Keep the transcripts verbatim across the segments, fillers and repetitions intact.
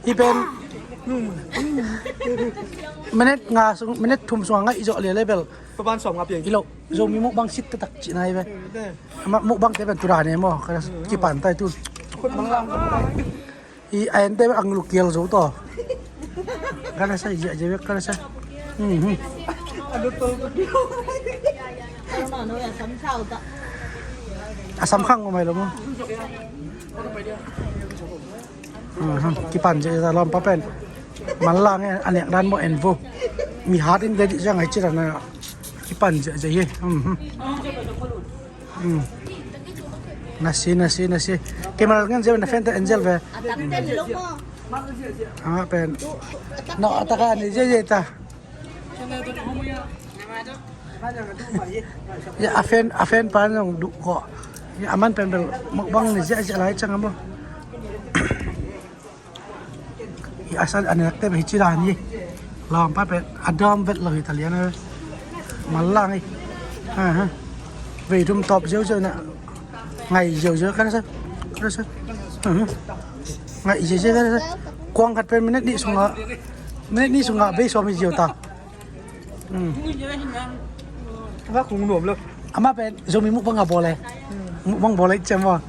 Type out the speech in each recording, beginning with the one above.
Hih pen minute nga sung, minute thum sungah ngaih zawh leh level. Papan sawm nga piang. Hi lo, Zomi mukbang sit taktak cihna hi ve. Amah mukbang te pen tu dan e maw, ka kipan tai tu. Khut mang lang. I a ente ang lu kial zo to. Ka na sa, i ziahziah bek ka na sa. Mhm. A sam khang mai lo maw. Mhm. Kipan ziahziah lawmpa pen. Manlang e, a nek dan maw en vo. Mi hat in de dih ziang ai ci dan a. Kipan ziahziah hi. Mhm. Hmm. Na si, na si, na si. Camera ngen zel ve, na fan te en zel ve. Amah pen. No, a taka ni zel zel ta. Ya, a fan, a fan pa nong duh ko. Ya, aman pen bel mukbang ni ziahziah lai ciang a maw. Hi a sa a nek te hi ci dan hi. Lawmpa pen a dam vet lo hi ta lian a. Manlang hi. Aha. Vei thum tawp ziauziau na. Ngaih ziauziau ka na sa. Ka na sa. Aha. Ngaih ziauziau ka na sa. Kuang khat pen minute nih sungah. Minute nih sungah vei sawm hi ziau ta. Hmm. Amah kung nuam lo. Amah pen Zomi mukbang a bawl e. Hmm. Mukbang bawl e ciam maw.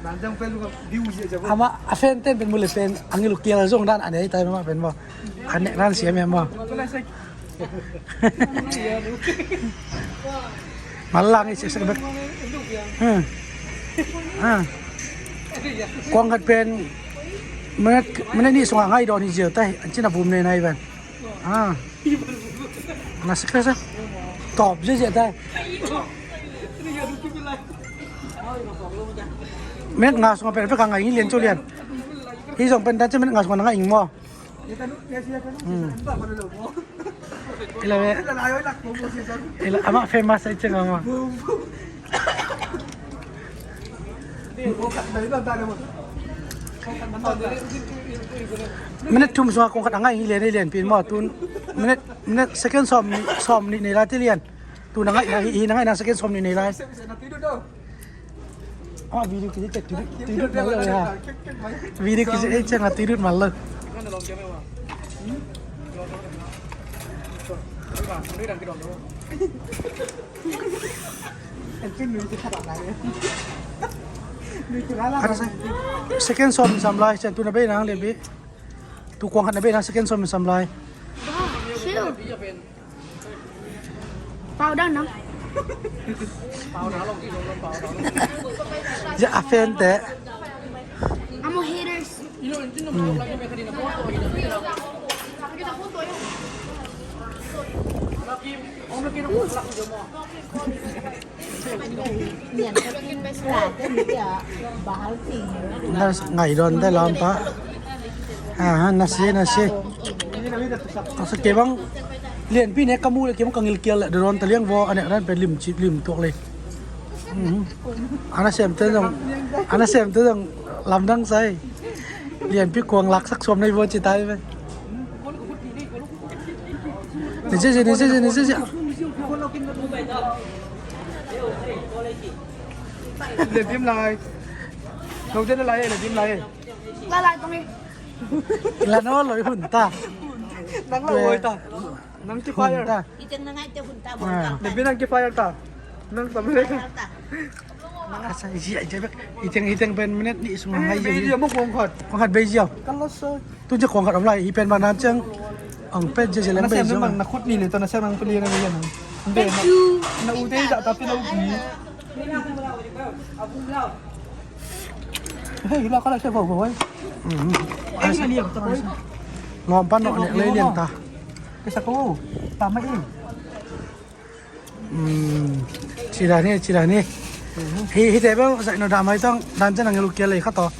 Amah a fan ten pen mule pen a ngil kial zong dan a nei tai amah pen maw. A nek dan siam e maw. Manlang i sek sek bek. Hmm. Ah. Kuang khat pen minute, minute nih sungah ngaih dawn hi ziau tai. An cin a vum nei nai pen. Ah. Na sik ka sa. Tawp ziahziah tai. Minute nga sungah pen vek a ngaih hi lian cu lian. Hi zong pen dan ci minute nga sungah na ngaih ing maw. Hmm. Ila ve. Ila amah famous ai ciang amah. Minute thum sungah kong khat a ngaih hi lian, hi lian pin maw. Tun minute, minute second sawm nih, sawm nih nei lai ti lian. Tun a ngaih na hi, hi na ngaih na second sawm nih nei lai. Ah, video kizet tuidut, tuidut mai lo ha. Video kizet ei ciang a tuidut mai lo. Second sawm sam lai ciang tu na bei nang le bi. Tu kuang khat na bei nang second sawm sam lai. Pau dan nang. Ya a fan te. Amo haters. Hmm. Na ngaih dawn te lawmpa. Ah, na si, na si. Asa kei bang lianpi ne ka mu le kei bang ka ngilkial le dawn ta liang vo, a nek dan pen lim ci, lim tuak le. Mhm. Ana sem te zong, ana sem te zong lamdang sai. Lianpi kuang laksak suam nei vo ci tai ve. Ni sia sia, ni sia sia, ni sia sia. Lian dim lai. Lo jen lai, lian dim lai. Lai lai tong i. Ila no lo i hun ta. Nang lo oi ta. Nang ki fire. Hun ta. I teng na ngai te hun ta. Ah. Lian dim nang ki fire ta. Nang tam le. Fire ta. Asa isi aja bek. Iteng, iteng pen minute nih sung ngai. Bei ziau mo kong khat. Kong khat bei ziau. Kalau so. Tu je kong khat om lai, i pen ba nan ciang. Ang pen je je leng bei ziau. Na sem nang na khut ni le to na sem nang peli na bei nang. Thank you. Na u te da tapi na u pi. Hei, la kala se bo bo. Lawm pan no ne lei lian ta. Kesa ko. Tama in. Ci dan hi, ci dan hi. Hi, hi te bel zaih no damai tang dan ciang a ngilkial lei khat tawh.